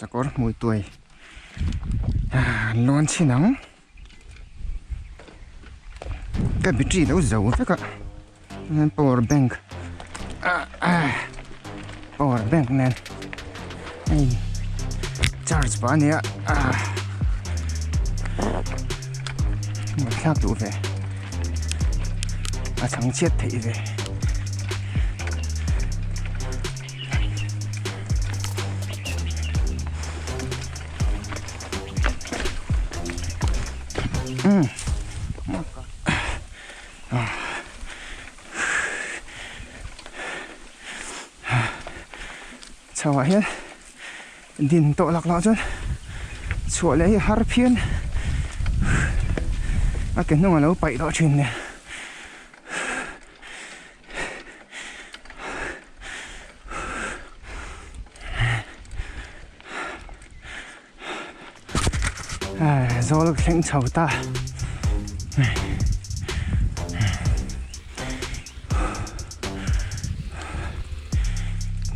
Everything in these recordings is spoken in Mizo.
Sakawr hmui tuai an lawn chhin ang. Ka battery lo zo vek a chuan power bank power bank nen a in charge pah a nia ngaihthlak duh ve a chhang chhiat theih ve. Chho ah hian din tawh lak lah chuan chhuah leh hi a har phian a ke hnung a lo paih tawh thin nen. Zawl thleng chho ta.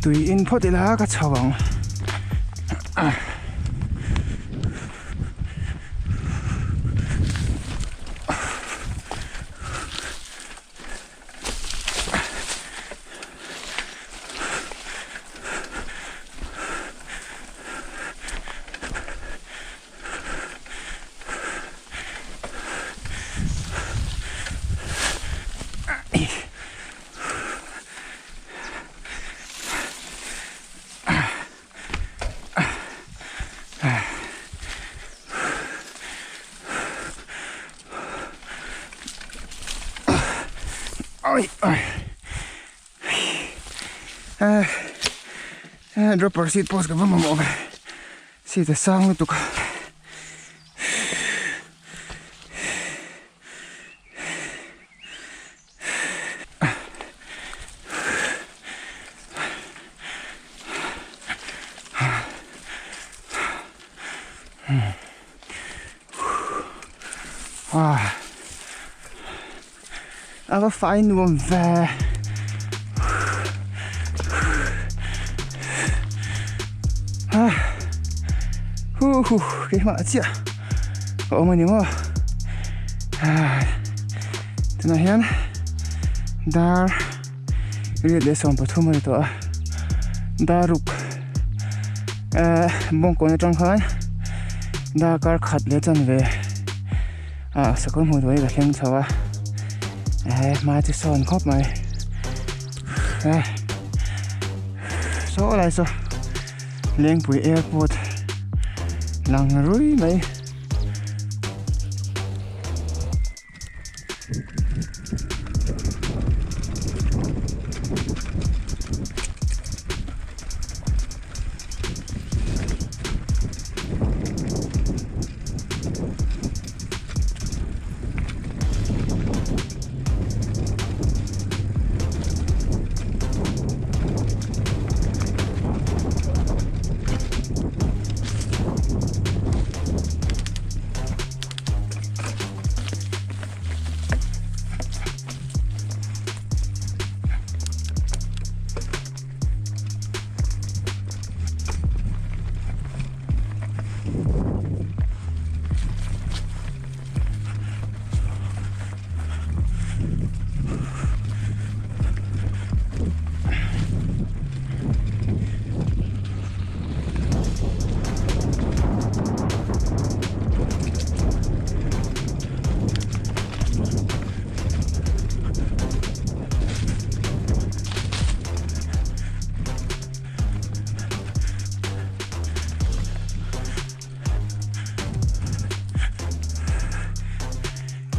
Tui in phawt ila ka chho ang. Dropper seat post ka va mamawh ve seat a sang lutuk a. A va fai nuam ve. Hu hu keimah chiah ka awm a ni maw. Tunah hian dar riat leh 13 a ni tawh a dar ruk bawngkawn atang khan darkar khat leh chanve ah sakawr hmuh tur hi ka thleng chho a hma chu sawn khawp mai saw lai saw Lengpui airport lang rui mai.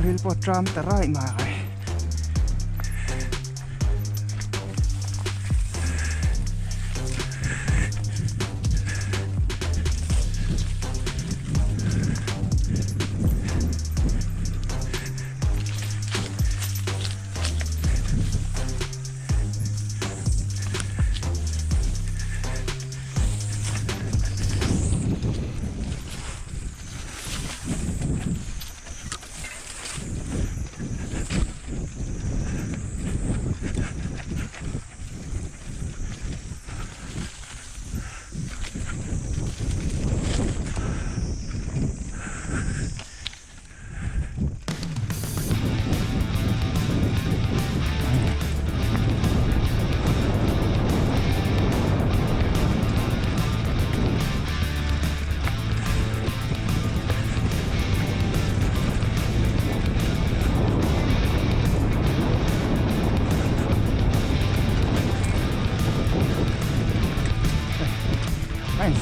Ril pawh tram ta raih mai.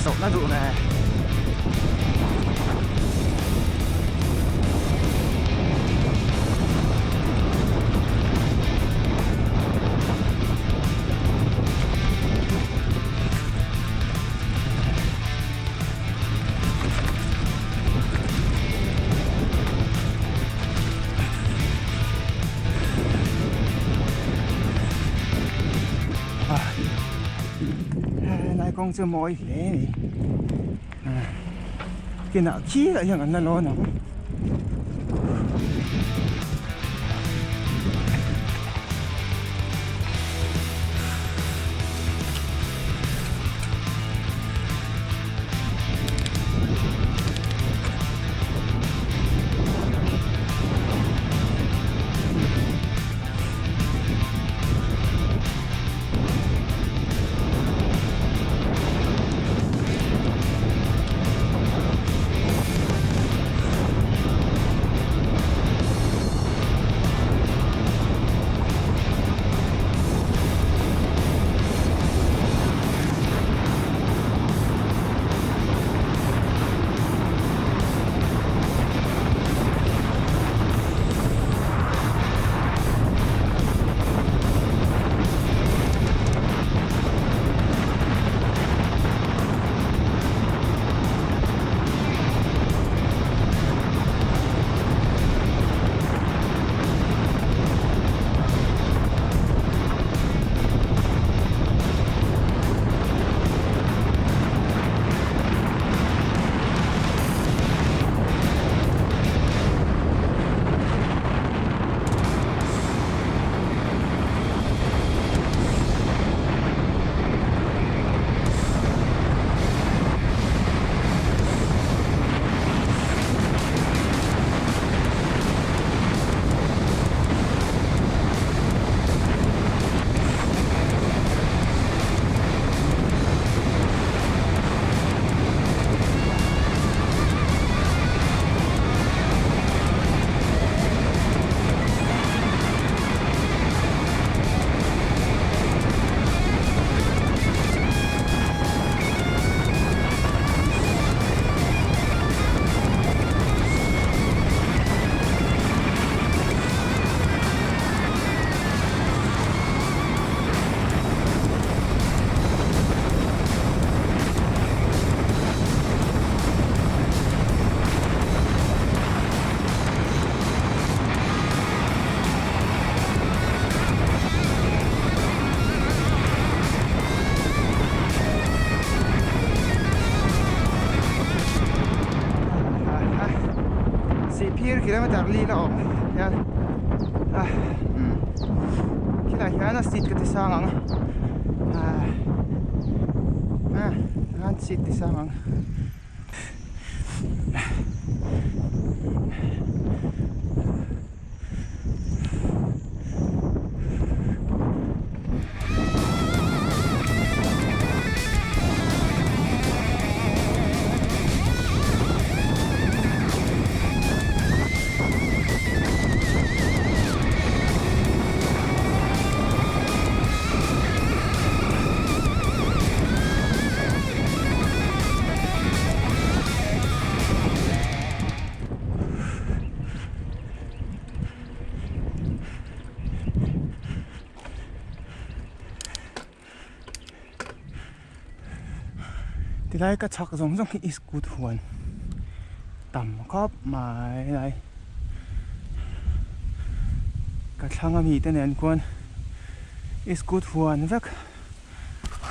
Chawlhna duh ve. Helai kawng chu mawi hle a ni kinah khilah hian an la lawn ang. Sihphir kilometer li la awm hian a khilai hian a seat ka ti sang ang a a seat ti sang ang. Tilai ka chhak zawng zawng hi iskut huan tam khawp mai lai ka thlang ami te nen khuan iskut huan vek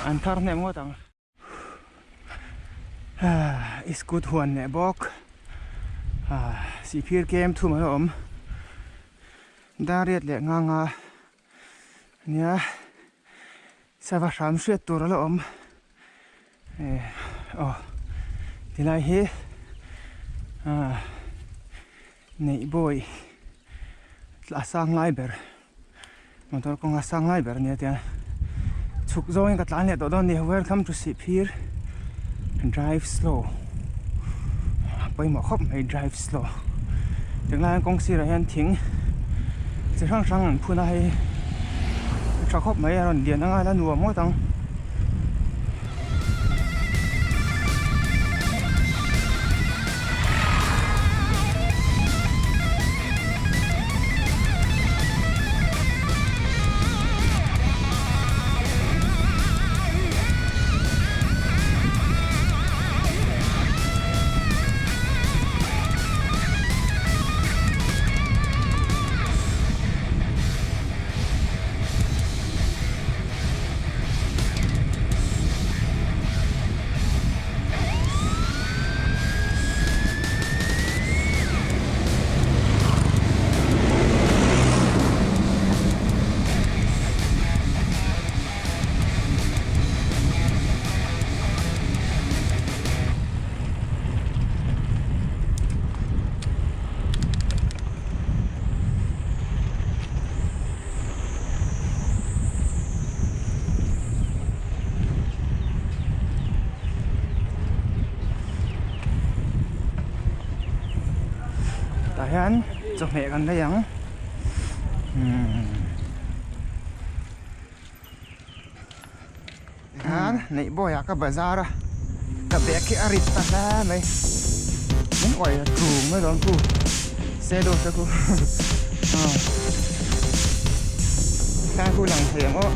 an thar hnem ngawt ang. Iskut huan leh bawk sihphir kem thum a awm dariat leh nga nga ania sava hram hriat tur a la awm aw tilai hi neih bawi a sang lai ber motor kawnga sang lai ber ania tiang chhuk zawngin ka tlan leh tawh dawn a ni welcome to Sihphir drive slow a pawimawh khawp mai drive slow tunlai hian kawng sirah hian thing chi hrang hrang an phun a hei a tha khawp mai a rawn lian anga la nuam ngawt ang. Tah hian chawhmeh kan lei ang umm Tikhan neih bawiah ka bazar a ka bag hi a rit ta hle mai min uai a tlung mai dawn pu se dawt te khu aw tlai khu lang thei ang aw.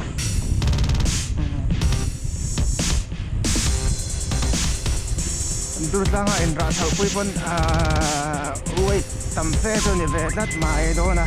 Durtlanga inrah chhoh pui pawn ahh weight tam fe chu ni ve tlat mai dawn a.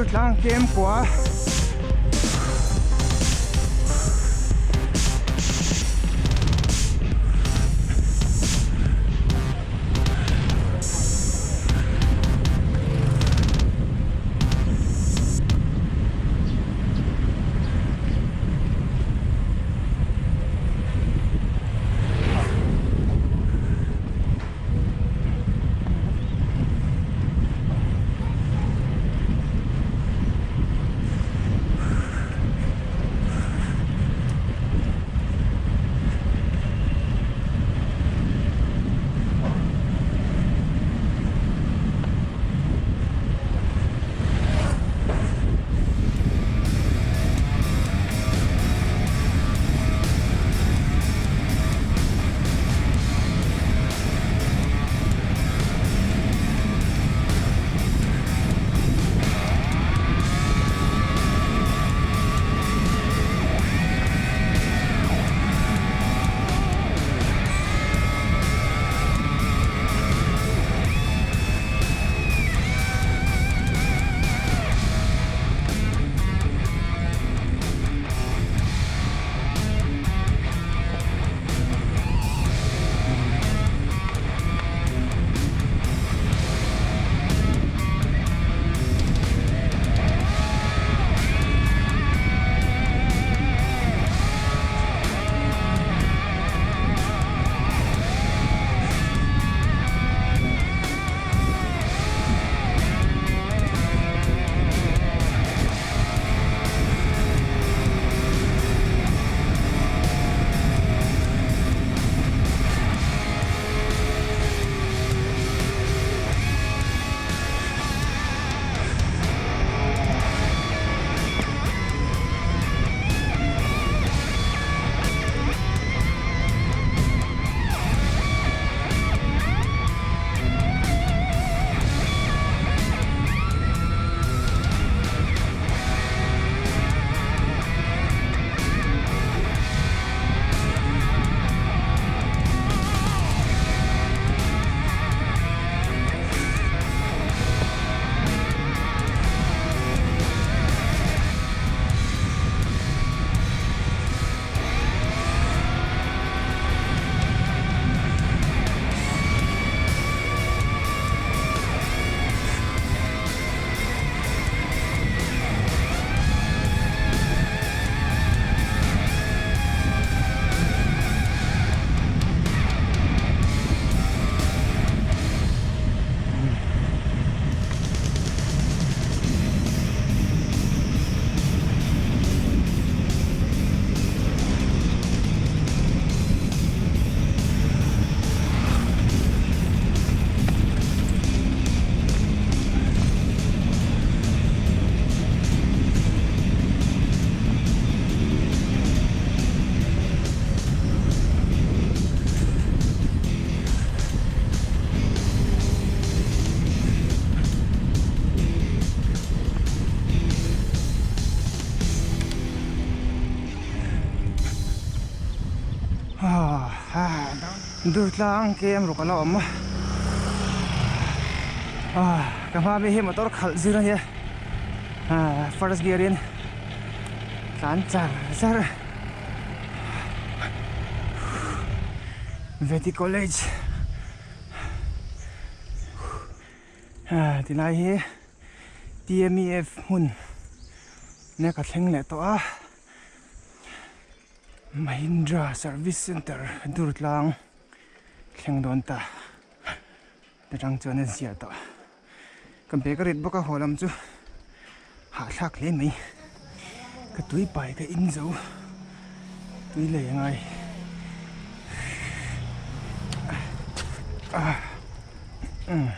Durtlang kem kua. Durtlang kem ruk a la awm a ka hma mi hi motor khalh zir a nia first gear in tlan char char Vety college tilai hi T_M_E_F hmun nia ka thleng leh tawh a. Mahindra service center Durtlang thleng dawn ta te tang chuan a zia tawh ka bag a rit bawk a haw lam chu hahthlak hle mai ka tui pai ka in zo tui lei a ngai ah umm.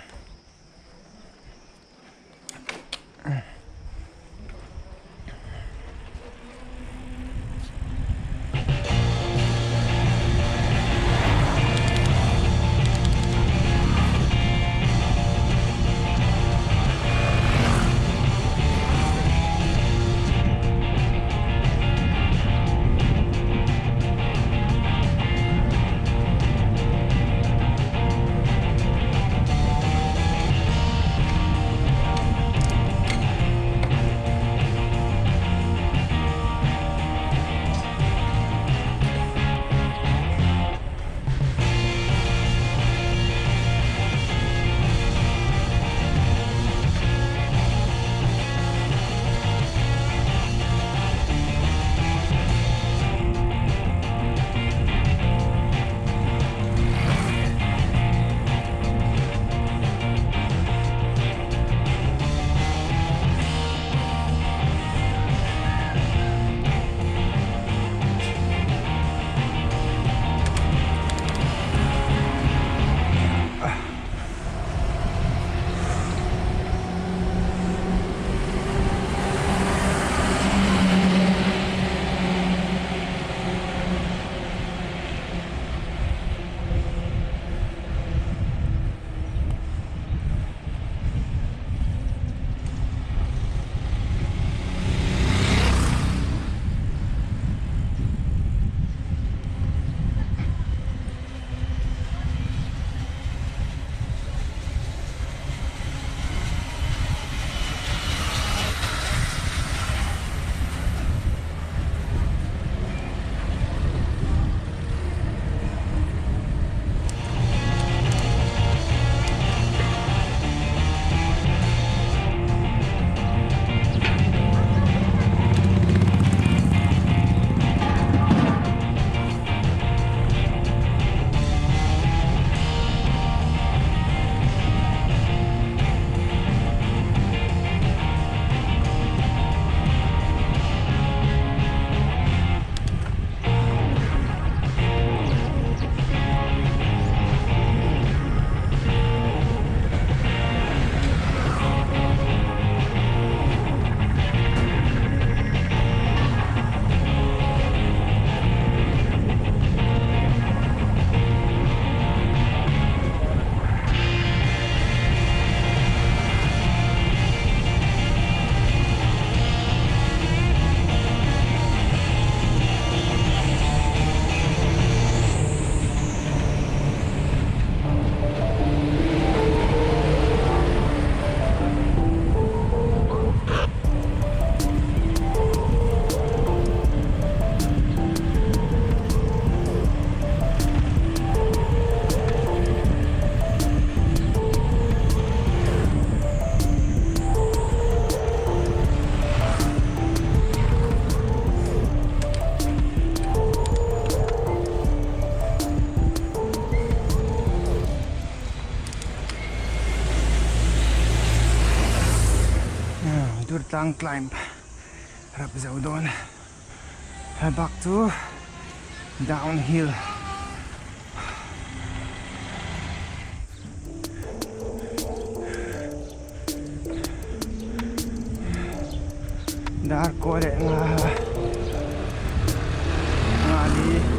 tlang climb rap zo dawn a bak chu downhill. Dar kaw leh nga nga li.